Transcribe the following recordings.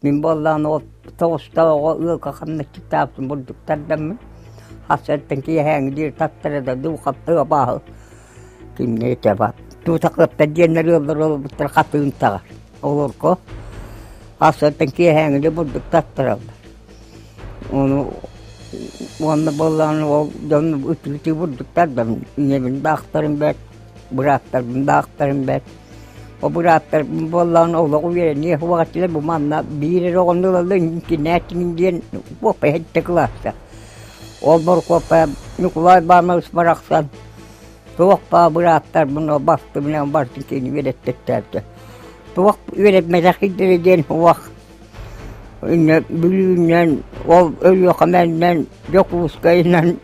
Мин буоллаҕына ол тоҕустаах оҕо ыалга хамначчыттаабытын бурдук тардаммын, хас эртэн киэһээҥи диэри таттара да дуу-хаппыга бааһы кимнэ этэ баар. Туутакыаптар диэннэр ыаллар олорбуттар хатыын таҕар. Олорго хас эртэн киэһээҥи диэри бурдук таттараллар. Ону уонна буоллаҕына ол дьон ытыы-ытыы бурдук тардан ийэбин баахтарын бэрт, бырааттарбын баахтарын бэрт. О бырааттарбын буоллаҕына олох үөрэниэх уоҕа бу манна биир эрэ оҕону ылаллар интинээтимин диэн куоппай сэттэ кылааска. Ол Борукуоппай Ньукулай Иванович барахсан туох баа бырааттарбын ол бастыбынан барытын кини үөрэттэртээбитэ. Туох үөрэммэтэх киһилэрэ диэн уох иннэ Бүлүүнэн, ол Өлүөхүмэннэн, Дьокуускайынан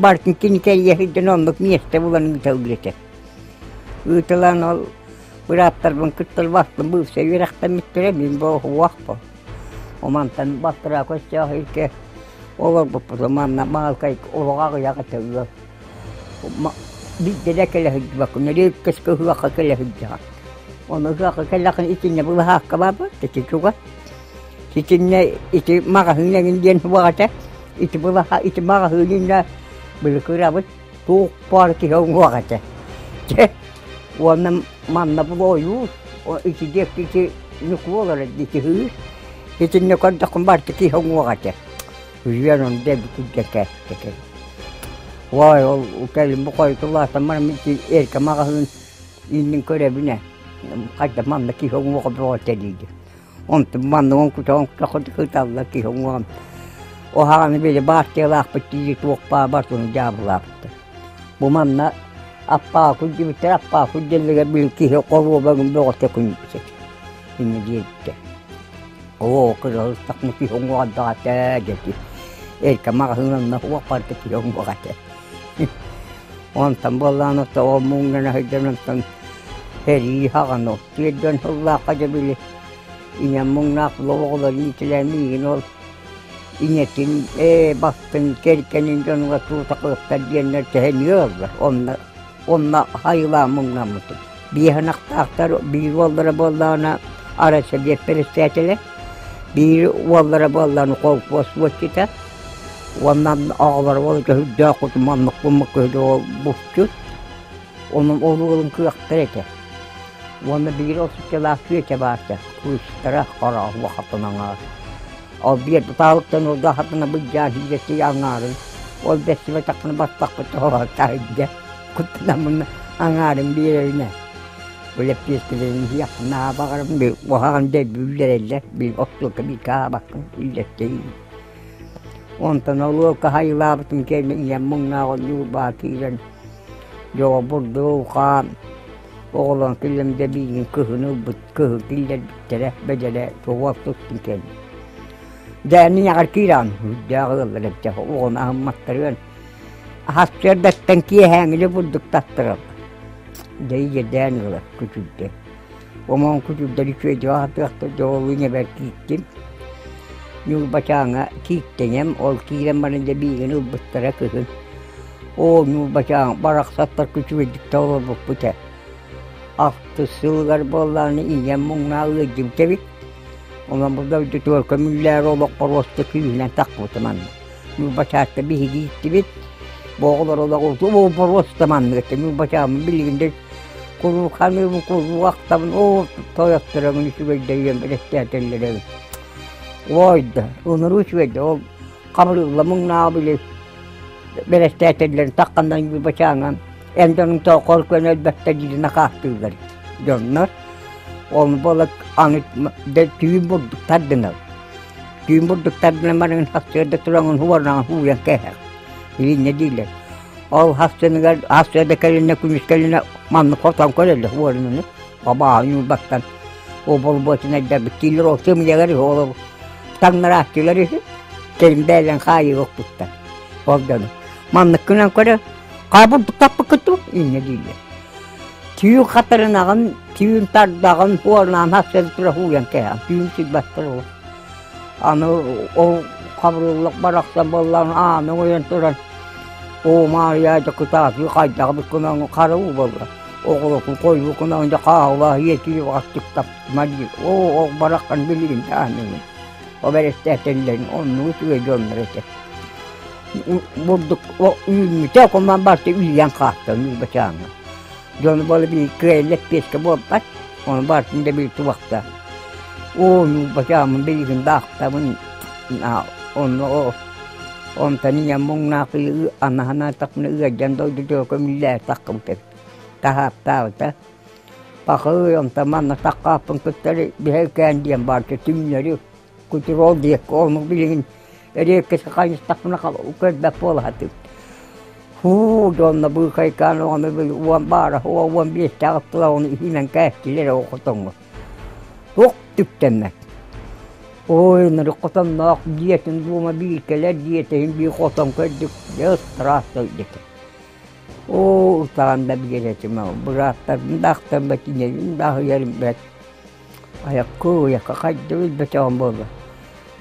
барытын кини кэрийэ сылдьан оннук миэстэ булан ыыталлар этэ. Ыытылаан ол бырааттарбын кытта бастым быыпса үөрэхтэммиттэрэ, мин бу уох бу. Омантан бастыра көстөөх илке олорбуппут манна маалкай олоҕо аҕыйах этэ ыал. Биирдэ да кэлэ сылдьыбаккын, өлүөккэскэ ыһыахха кэлэ сылдьаҕын. Ону ыһыахха кэллэххинэ итиннэ былаһаакка баар ити чугас. Итиннэ ити маҕаһыын эҥин диэн суох этэ. Ити былаһа ити маҕаһыын иннэ былыкырабыт туох баар киһи уҥуох этэ. Чэ, уонна манна булуойуу, ити диэки ити Ньукуолара ити ыыс. Итиннэ көрдөххүн барыта киһи уҥуох этэ. Үһүөн ону дэлби күрдьэкэ Уой, ол кэлин бу хойутулаатам баран ити эркэ маҕаһыын иннин көрөбүн ээ. Хайда манна киһи уҥуоҕа бөҕө этэ диир. Онтон манна оҥкуча кыталлар киһи уҥуоҕун. Оһаҕаны били баартыйалаахпыт дии туох баар барытын дьаабылаабыттар. Бу манна Аппаакуй диэбиттэр, Аппаакуй диэллэригэр били киһи хоруобагын бөҕөтө күннүбүт инньэ диэбиттэр. Оо, кыралыстахпына киһи уҥуоҕардаах этэ диэки. Эркэ маҕаһыын онно уох барыта киһи уҥуоҕа этэ. Онтон буоллаҕына ол муҥнана сылдьан онтон сэрии саҕана тиэрдэн сыллаахха дьэ били ийэм муҥнаах оҕолор иитилээн миигин ол ийэтин ээ бастыҥ кэргэнин дьонугар туутакыахтар диэннэр тэһэниэ ыллар онно онно хайылаан муҥнаммытым биир ынахтаахтар биир уоллара буоллаҕына арасэбиэт председателэ биир уоллара буоллаҕына холкуос суотчута уонна оҕолоро ол үрдээх кутум оннук гыммыт киһи ол булчут Онон ол уолун кыахтар этэ. Уонна биир отуччалаах күөтэ баарта, кыыстара хорооһуо хатан аҥаар. Ол биир таалыктан урда хатана быдьаан идэти аҥаарын, ол бэссибэтэхпинэ баттахпыт тоҕо таһырдьа куттанаммын аҥаарын биэрэбинэ. Бу лэппиэскэлэрин иһиэхпин наһаа баҕарабын, уһаҕан дэлби үллэрэллэр, били остуолга бииргэ аһаабаккын үллэртэйин. Онтон ол уолка хайылаабытым кэннэ ийэм муҥнаах ньуурбаа киирэн дьоҕо бурдук хаан оҕолорун киллэрэн биирин кыһын ылбыт кыһын киллэрбиттэрэ бэдэрэ туох туттун кэллэ. Дьэ миэхэ киирэн үрдээх ыаллар эбитэ оҕону аһымматтарыан сарсыардаттан киэһээҥили бурдук таттараллар. Дьэ ийэдээн ыла күтүрдэ. Омоон күтүрдэр үчүгэйдик аһатыахтар дьоҕолуу ийэбэр киирдим. Ньурбачааҥҥа кииртэнэм, ол киирэн баран дьэ биигин ылбыттара кыһын. Оо, Ньурбачаан барахсаттар үчүгэйдик да олорбуппут ээ. Ахтыс сылыгар буоллаҕына ийэм муҥнаах ыалдьыбыт эбит. Онон бу дойдутугар көмүллээри олох боруоста күүһүнэн тахпытым манна. Ньурбачаатта биһиги ииттибит. Бу оҕолор олох оо боруоста маннык этэ. Ньурбачааммын билигин да куруук саныыбын, куруук ахтабын. Оо, тойоттороҥун үчүгэйдэригэн бэлэхтээтэллэр эбит. Ой да, ынырыы үчүгэй да ол хабырылла муҥнааҕы били бэрэстээтэллэрин тахханнан Ньурбачааҥҥа эн дьонуҥ тооххор көнө өлбөттөр диирин акаастыыллар дьоннор. Ол буола аны түүн бурдук тардынар. Түүн бурдук тардынан баран сарсыарда тураҥын хуорнаҕын хууйан кээһэр. Илиннэ дииллэр. Ол хастыныгар сарсыарда кэлинэ күнүс кэлинэ маннык хотон көрөллөр хуорунуну. Абааһы Ньурбаттан ол болбуотунайдарбыт дииллэр ол сымыйалар үһү ол таҥнарааччылар үһү кэлин бээлэн хаайыыга укпуттар ол дьону маннык гынан көрө хаа бурдук таппыккыт дуу инньэ дииллэр түүн хатарынаҕын түүн тардаҕын хуорнаан хасыан тура хууйан кээһэҕин түүн сирбэттэр ол аны ол хабырыллах барахсан буоллаҕына ааны оҥойон туран оо Маарыйаа дьэ кытаатыы хайдах эбит гынан хара уу буолла. Оҕолоргун хойуукунаҕын дьэ хааһылаах ийэтии баҕастык таптыма диир. Оо, ол бараххан билигин даҕаны ол эрэстээтэллэрин оннук үчүгэй дьоннор этэ. Бурдук үүммүтэ окуман барыта үлүйэн хаалта Ньурбачааҥҥа. Дьону буола биир кыайан лэппиэскэ буолбат, ону барытын да биир тубахта. Оо, Ньурбачааммын билигин да ахтабын онно онтон ийэм муҥнаах анаһанаатахпына ыалдьан дойдутугар көмүллээри таххыбыт эбит. Таһааттаабыта. Пахыы, онтон манна таххааппын кытта биһэкээн диэн баарча түҥнэри кутуруол диэккэ ону билигин эриэккэси хайыстахпына көрбөт буола сатыыр. Һуу, дьонно быыкайкаан оҕону били уон баара 15-тээх ыттылар ону иһинэн кээстилэр ол хотоҥҥо. Туох түктэммэт. Ой, ынырык хотонноох дьиэтин дуома бииркэлэр дьиэтин биир хотон көрдүк, дьэ ыстараастай дэтэ. Оо, ытаан да биэр этим ол, бырааттарбын да ахтан бэтинэбин да аһыйарым бэрт. Айаккыы-уйакка хайда билбэтэҕим буолла.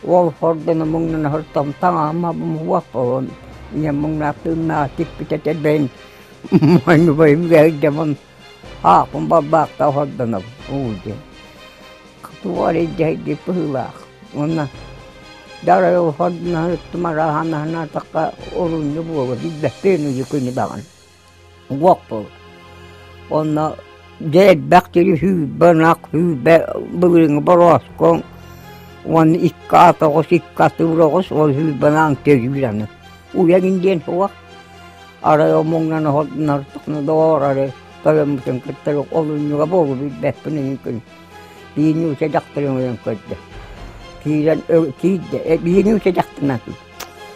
Ол хордоно муҥнана сыртам таҥаһым хабым уһуох буолан, ийэм муҥнаах тыыннааҕа тикпит этэрбэһин моонньубайым үгэһирдэмин аахпын балбаахта хордонобун уу диэн. Туох эрэ илдьэһирдиир быһыылаах. Уонна дарай ол хордоно сырыттым арааһа санаатахха олунньу буолуо билбэппин уйу күнү даҕаны. Уох буолар. Онно дьэ элбэх киһи 20 ынах, 20 былырыыҥҥы борооскоҥ уонна икки ат оҕус, икки атыыр оҕус, ол 20 ынаҕын төлүүр аны. Уйа диэн суох. Арай омуҥнан оһордунартахна доҕоор арай тойоммутун кытта олунньуга буолу билбэппин ыйын күн. Биир нууча дьахтарын ойон көрдө. Киирэн киирдэ, биир нууча дьахтарынан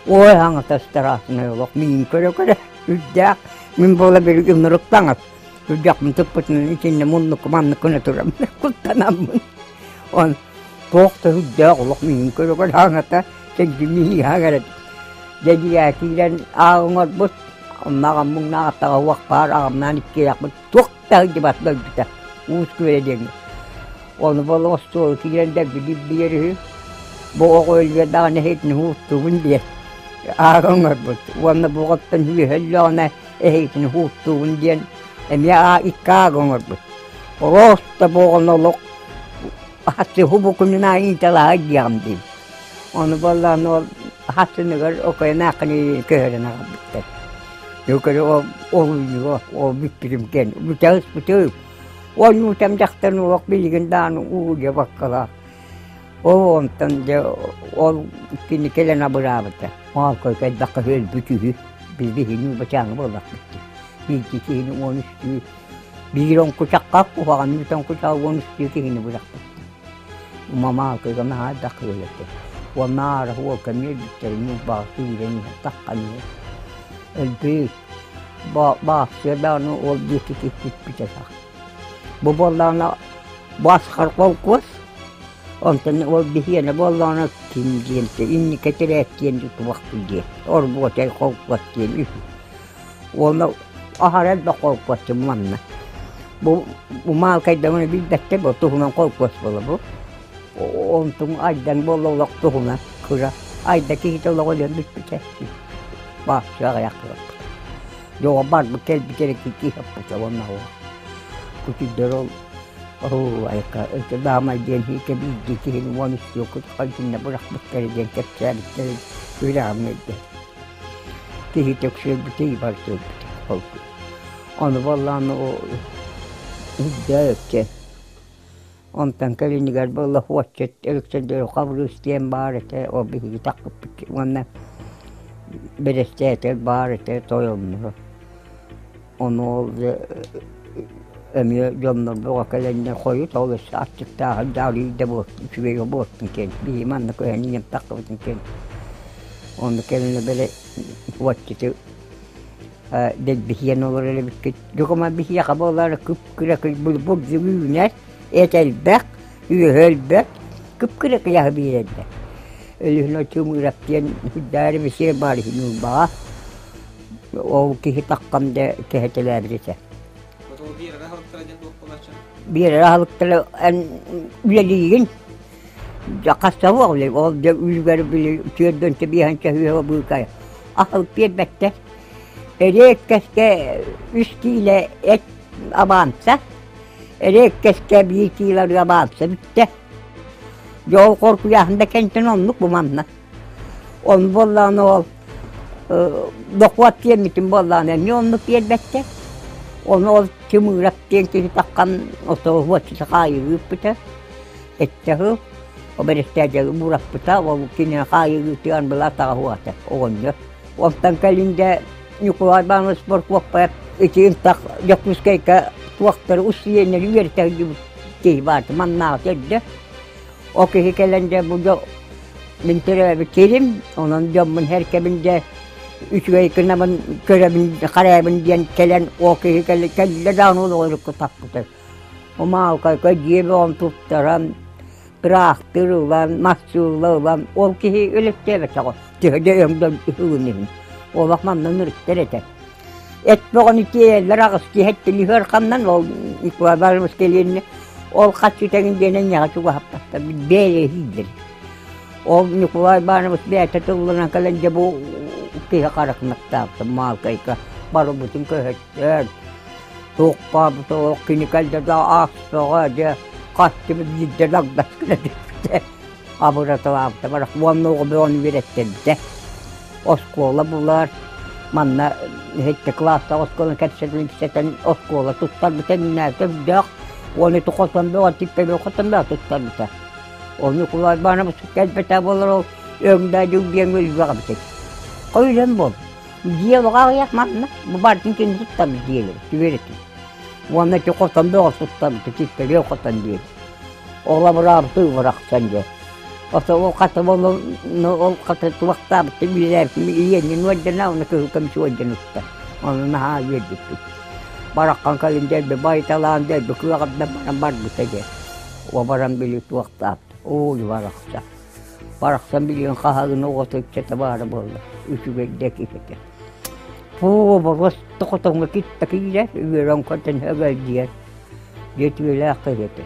Ой, аҥата ыстараасынай олох миин көрө-көрө үрдээх мин буола били ынырык таҥас үрдэхпин туппутунан итиннэ муннукку маннык гына турам куттанаммын он туох да үрдээх олох миин көрө-көрө аҥата чэгдимии аҥара дьэ дьиэ киирэн ааҕыҥарбыт онно аҕам муҥнаах уох баар аҕамнаан иккиэйэхпит туох да сылдьыбат дойдута уус күөлэ диэҥҥэ Ону буола остуолу киирэн дэлби дибдийэр үһү. Бу оҕо өлүөр даҕаны эһигитин уһуктуубун диэн ааҕа оҥорбут. Уонна бу оҕоттон үөһэ өллөҕүнэ эһигитин уһуктуубун диэн эмиэ аа икки ааҕа оҥорбут. Просто бу оҕону олох хатыһы бу күнүн аайы ыыталаһа диэҕим диибин. Ону буоллаҕына ол хатыныгар окойнааххын көһөрөн аҕалбыттар. Өкөрө ол олунньуга ол бүппүтүм кэн бүтэһиспитим Ойуутам дьахтар олох билигин даҕаны уулуйа баккалаах. Ол онтон дьэ ол кини кэлэн абыраабыта. Маалкай кэлбэххэ өлбүт үһү. Биһини бачааҥы буоллахпыт дии. Биирдии киһини 13-түү биир оҥкучахха куһаҕан үүт оҥкучаҕа 13-түү киһини бырахпыт. Ума Маалкайга наһаа элбэх кыыл этэ. Уонна аара уолка эмиэ өлбүттэрин Ньурбаҕа киирэн иһэн таххан иһэн өлбүт. Баахсыа даҕаны ол диэки киирбит этэх. Бу буоллаҕына Басхар холкуос, онтон ол биһиэнэ буоллаҕына ким диэн инники тирээт диэн тубахпын диэн, орбуотай холкуос диэн үһү. Уонна аһара элбэх холкуос манна. Бу маалкайдаҕына билбэттэр бу туһунан холкуос буола бу. Онтуҥ айдан буолла олох туһунан кыра айда киһитэ олоҕо өлөн бүппүтэ. Баахчы аҕыйах кыһаппыт. Дьоҕо барбыт кэлбит эрэ киһи хаппыта уонна Күтүрдэр ол оо айка өтө даамай диэн иһикэ биирдии киһини 13 кутхантинна бырахпыттара диэн кэпсээбиттэрин үрэҕим өйдө. Киһи төксүөлбүтэ ибар төрбүтэ ол Ону буоллаҕына ол үрдээччи Онтон кэлинигэр буолла Хуоччут Александр Хабырыыс диэн баар этэ, ол биһиги тахпыппыт уонна бэрэссэдээтэл баар этэ тойонноро. Ону ол эмиэ дьоннор бөҕө кэлэннэр хойут ол өссө аччыктааһын дьаарыйда да буолтун, үчүгэйгэ буолтун киэн биһи манна көһөн ийэм таххыбытын киэн. Ону кэлин били Хуоччуту дэлбиһийэн олорор эбиккит. Дьукума биһиэхэ буоллар кып-кыракый бурдук үүнэр, эт элбэх, үөһэ өлбөт, кып-кыракый аһы биэрэллэр. Өлүһүн Чумурап диэн үрдээри бисиэ баар иһин Ньурбаҕа. Ол киһи таххан да кэһэтэлээбит этэ. Биэрэр аһылыктара эн үлэлиигин хасса суох үлэ ол дьэ үлүгэр били түөрдүнчэ биэһинчэ үһүө быыкай аһылык биэрбэттэр. Эриэккэскэ үс киилэ эт абаанса. Эриэккэскэ биир киилэ абаанса бүттэ. Дьэ ол хоркуйааһын да кэнтэн оннук бу манна. Ону буоллаҕына ол дохуот тиэммитин буоллаҕына эмиэ оннук биэрбэттэр. Ону ол Тимуров диэн киһи таххан отоһуоччута хаайыы ыыппыта. Эттэ үһү, бэрэстээдьэги буураппыта, ол кинини хаайыы ыытыан была атаҕа уһаата оҕонньор. Онтон кэлин дьэ Ньукулай Иванович Боркуоппаев ити ынтах Дьокуускайга туохтары усуйуоннары үөрэтэ сылдьыбыт киһи баата маннааҕыта эрдэ. Ол киһи кэлэн дьэ бу дьо мин төрөөбүт сирим, онон дьоммун һэркэбин дьэ үчүгэй гынабын, көрөбүн, харайабын диэн кэлэн ол киһи кэллэ даҕаны олоҕу таппыта. Умаалкайга дьиэ бөҕөн туттаран, тыраахтыр ылан, массыына ылан, ол киһи өлөттөөбөтөҕө, төһө да өҥдөн үһүгүн иһин. Олох манна ынырыктар этэ. Эт бөҕөнү тиэйэллэр аҕыс киһи эттин ыарханнан ол Николай Иванович кэлиэннэ ол хаччы тэҥин диэн эйиэхэ чугаһаппаттар бэйэ иһииллэр. Ол Ньукулай Иванович бэйэтэ тылланан кэлэн дьэ бу киһи харахматтаабыта маалкайга барыбытын көһөттөөн туохпаабыта ол кини кэллэ да аахсаҕа дьэ хастыбыт биирдэ дагдас гына түспүтэ абыраталаабыта барах уонна оҕо бөҕөнү үөрэттэрбитэ оскуола булар манна иһиттэ кылаастаах оскуоланы кэпсэтэн кэпсэтэн оскуола туттарбыта иннинээбитэ үрдээх уонна ити хотон бөҕө типпэбил хотон бөҕө туттарбыта Ол Ньукулай Иванович кэлбэтэ буолар ол өҥдөө дьүлбиэҥ өлбөх эбит. Хойулан буол. Дьиэ олоҕо аҕыйах манна. Бу бардын кини туттарбыт дьиэлэри, түбэрэтин. Уонна ити хотон бөҕө туттарбыт, типпэлиэ хотон диэн. Ол абыраабыты бырахсан дьэ. Ото ол хата ол хата туохтаабыт билээбитим ийэнин уордьана, оны кыһыл көмүс уордьан ытта. Ону наһаа үөрбүппүт. Бараххан кэлин дэлби байталаан дэлби кыаҕырдан баран барбыта дьэ. Уобаран били туохтаат, ууй барахсан. Барахсан билигин хаһагын оҕото иччэтэ баара буолла, үчүгэйдэ киһитэ. Фу, боруоста хотоҥҥо китта киирэр, үөрэн көтөн һөгөлдьүйэр. Дьэ үтүөлээх киһи этэ.